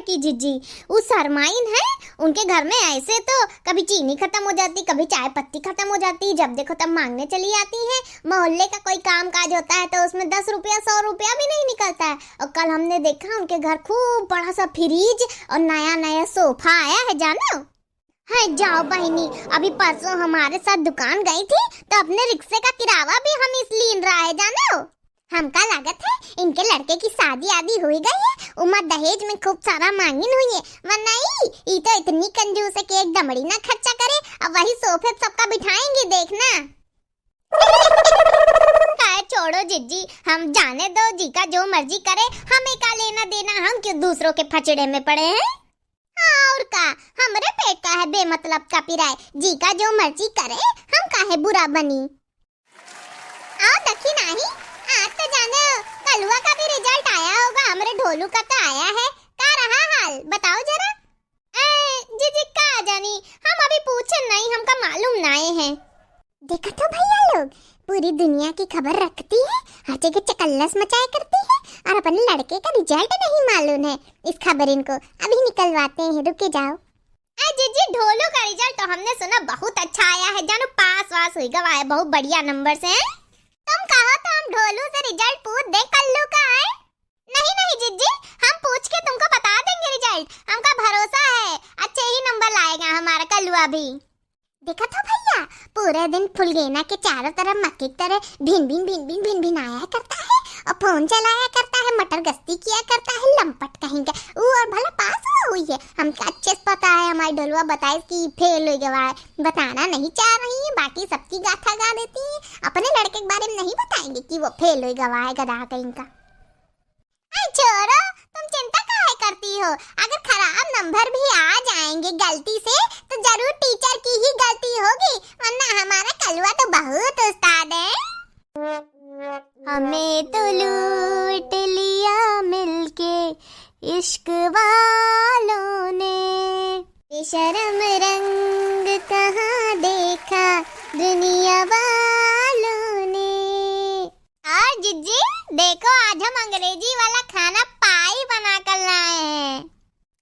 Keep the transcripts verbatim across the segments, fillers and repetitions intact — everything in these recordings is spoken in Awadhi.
कि जिज्जी, उ शर्माइन है, उनके घर में ऐसे तो कभी चीनी खत्म हो जाती, कभी चाय पत्ती खत्म हो जाती, जब देखो तब मांगने चली आती हैं। मोहल्ले का कोई काम काज होता है तो उसमें दस रुपया, सौ रुपया भी नहीं निकलता है। और कल हमने देखा उनके घर खूब बड़ा सा फ्रिज और नया नया सोफा आया है, जानो? है जाओ बहिनी, अभी परसों हमारे साथ दुकान गई थी तो अपने रिक्शे का किरावा भी हम इस लीन रहा है, जानो? हमका लागत है इनके लड़के की शादी आदि हुई गई है, उमा दहेज में खूब सारा मांगिन हुई है, वरना ई, ई तो इतनी कंजूस है कि एक दमड़ी ना खर्चा करे, अब वही सोफे पे सबका बिठाएंगी, देखना। काय छोड़ो जिज्जी, हम जाने दो, जी का जो मर्जी करे, हमें का लेना देना, हम क्यों दूसरों के फचड़े में पड़े हैं? हाँ, और का, हमरे पेट का है बेमतलब का पिराए, जी का जो मर्जी करे, हम काहे बुरा बनी। आओ दखी नाही, आज तो जाने कलुआ का भी रिजल्ट आया होगा, हमरे ढोलू का तो आया है। का रहा हाल, बताओ जरा। ए, जिज्जी का जानी, हम अभी पूछे नहीं, हमका मालूम नाए है। देखत हो भैया लोग, पूरी दुनिया की खबर रखती है, हर जगह चकल्लस मचाया करती है, और अपने लड़के का रिजल्ट नहीं मालूम है। इस खबरिन को अभी निकलवाते हैं, रुके जाओ। ए जिज्जी, ढोलू का रिजल्ट तो हमने सुना बहुत अच्छा आया है, जानो पास वास हुई गवा है बहुत बढ़िया नंबर से। तुम कहो तो हम ढोलू से रिजल्ट पूछ दे कल्लू का है। नहीं नहीं जिज्जी, हम पूछ के तुमको बता देंगे रिजल्ट, हमका भरोसा है अच्छे ही नंबर लाएगा हमारा कल्लुआ भी। देखत हो भैया, पूरे दिन फुलगेना के चारों तरफ मक्खी की तरह भिन भिन भिन भिन भिन भिन आया करता है और फोन चलाया करता है, मटर गश्ती किया करता है, लंपट कहीं का। ऊ और भला पास हुआ हुई है, हमका अच्छे से पता है, हमारी ढोलुआ बताइस कि फेल हो गवा है, बताना नहीं चाह रही है, बाकी सबकी गाथा गा देती है, अपने लड़के के बारे में नहीं बताएंगे कि वो फेल हो गवा है, गधा कहीं का। अरे छोरो, तुम चिंता काहे करती हो? अगर खराब नंबर भी आ जाएंगे गलती से, तो जरूर टीचर की ही गलती होगी, वरना हमारा कलुआ तो बहुत उस्ताद है। हमें तो लूट लिया मिलके इश्क वालों ने। बेशरम रंग कहाँ देखा दुनिया वालों ने। और जिज्जी, देखो आज हम अंग्रेजी वाला खाना पाई बना कर लाए हैं।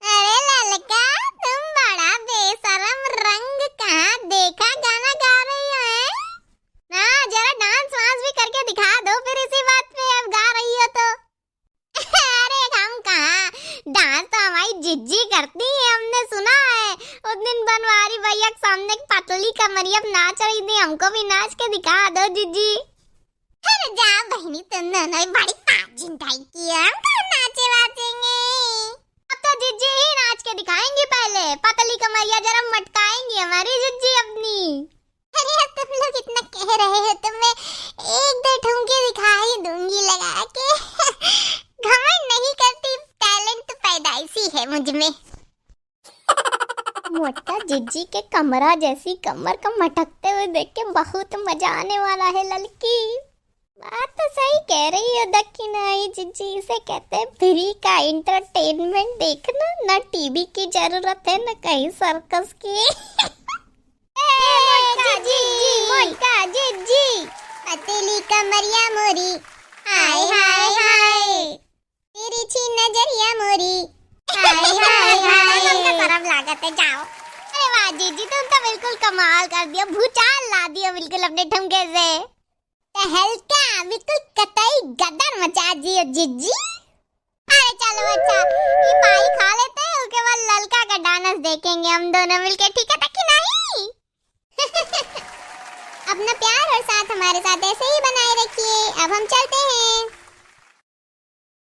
अरे ललका, तुम बड़ा बेशरम रंग कहाँ देखा गाना गा रही हो, हैं? ना, जरा डांस वांस भी करके दिखा दो फिर इसी बात पे, अब गा रही हो तो। अरे हम कहाँ, डांस तो हमारी जिज्जी करती है, हमने सुना है। उस दिन बनवारी भैया के सामने एक पतली कमरिया पे नाच रही थी, हमको भी नाच के दिखा दो जिज्जी। अरे जा बहिनी, तुम दोनों ही बड़ी ताजिन टाइप की है, हम कहाँ नाचे वाचेंगे? अब तो जिज्जी ही नाच के दिखाएंगी, पहले पतली कमरिया जरा मटकाएंगी हमारी जिज्जी अपनी। अरे अब तुम लोग इतना कह रहे हो तो मैं एक दो ठुमके दिखा ही दूंगी लगा के। घमंड नहीं करती, टैलेंट तो पैदाइशी है मुझ में। मोटका जिज्जी के कमरा जैसी कमर का मटकते हुए देख के बहुत मजा आने वाला है ललकी। बात तो सही कह रही हो दखी नाही जिज्जी, इसे कहते हैं फ्री का एंटरटेनमेंट देखना, ना टीवी की जरूरत है ना कहीं सर्कस की। ए, मोटका जिज्जी, मोटका जिज्जी। पतली कमरिया मोरी, हाय, हाय, हाय। तिरछी नजरिया मोरी, हाय, हाय, हाय। हमका शर्म लागत है, जाओ। अरे वाह जिज्जी, तुम तो बिल्कुल कमाल कर दियो, भूचाल ला दियो बिल्कुल अपने ठुमके से। तो हल्का, बिल्कुल कतई गदर मचा दियो जिज्जी। अरे चलो अच्छा, ये पाई खा लेते हैं, उसके बाद ललका का डांस देखेंगे हम दोनों मिलके, ठीक है दखी नाही? अपना प्यार और साथ हमारे साथ ऐसे ही बनाए रखिए। अब हम चलते हैं।